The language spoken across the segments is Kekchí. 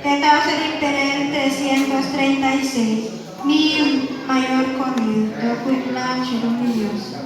Teetaw sa' li perel 336, Mi mayor corrido, Toowiq'laaq chiru li Dios.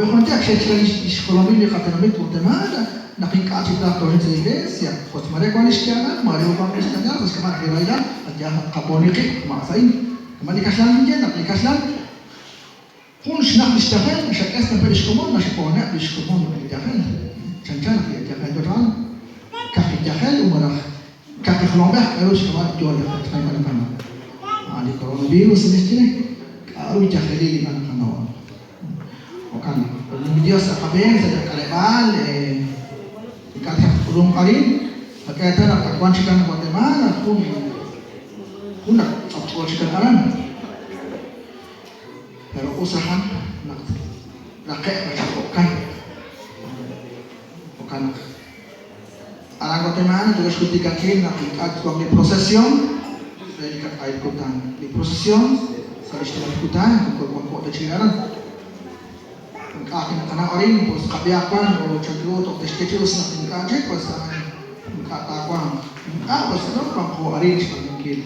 Wi jun chik xe'xk'e li xjolomil li qatenamit Guatemala naq ink'a' chik traj tooxik sa' iglesia, ut maare wank li xyaalal, maare wank li xyaalal sa' xk'ab'a' li rahilal, qayehaq naq tqab'oni qib' kama' sa'in. Kama' li kaxlan ninye naq li kaxlan jun xnaq li xyajel xak'es nape' li xkomon naxb'oneb' li xkomon li yajel. Chanchan naq li yajel ch'och' a'an kaqi yajel u malaj kaqi jolomb'ej k'a'ru xk'ab'a' li yoo yajel xk'ab'a' naqanaw. A'an li coronavirus nexye re, k'a'ru yajelil ink'a' naqanaw. Jo'kan naq, li Dios sa' qab'een sa' li qak'aleb'aal, ink'a' tjaq tk'ulunq arin, qak'e reetal naq ak wan chikan Guatemala jun jun ak tz'aptz'o chikan aran. Pero us rajan naq traqe'q chi jo'kan. Jo'kan naq aran Guatemala yookeb' xjultikankil naq ink'a' twanq li procesión re li kaq'ahil kutan. Li procesión sa' li xnimal kutan moko wanko ta chik aran. Ink'a' ajwi' naqanaw arin pues qab'ihaq wan o chanru toj te'xye chi us naq ink'a' chik pues a'an ink'a' taawanq. Ink'a' pues no wanqo arin xb'aanunkil.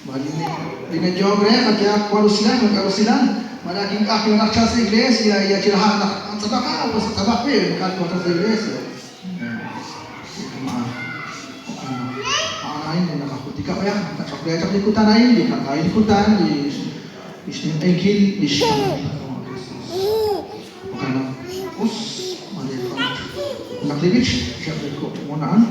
Ma li nayehok re qayehaq wan rusilal ma ink'a' rusilal, malaj ink'a' ajwi' naraj chalk sa' iglesia ya chirajaq naq tz'apaq a pues tz'apaq rib' ink'a' twanq sa' iglesia. Jo'kan naq a'an a'in li naqajultika b'ayaq naq nach'ok re chaq li kutan a'in, li kaq'ahil kutan, li xninq'ehinkil li xkamik li Qaawa' Jesus. Jo'kan naq us maare naq li b'ich xe'b'eko'k a'an.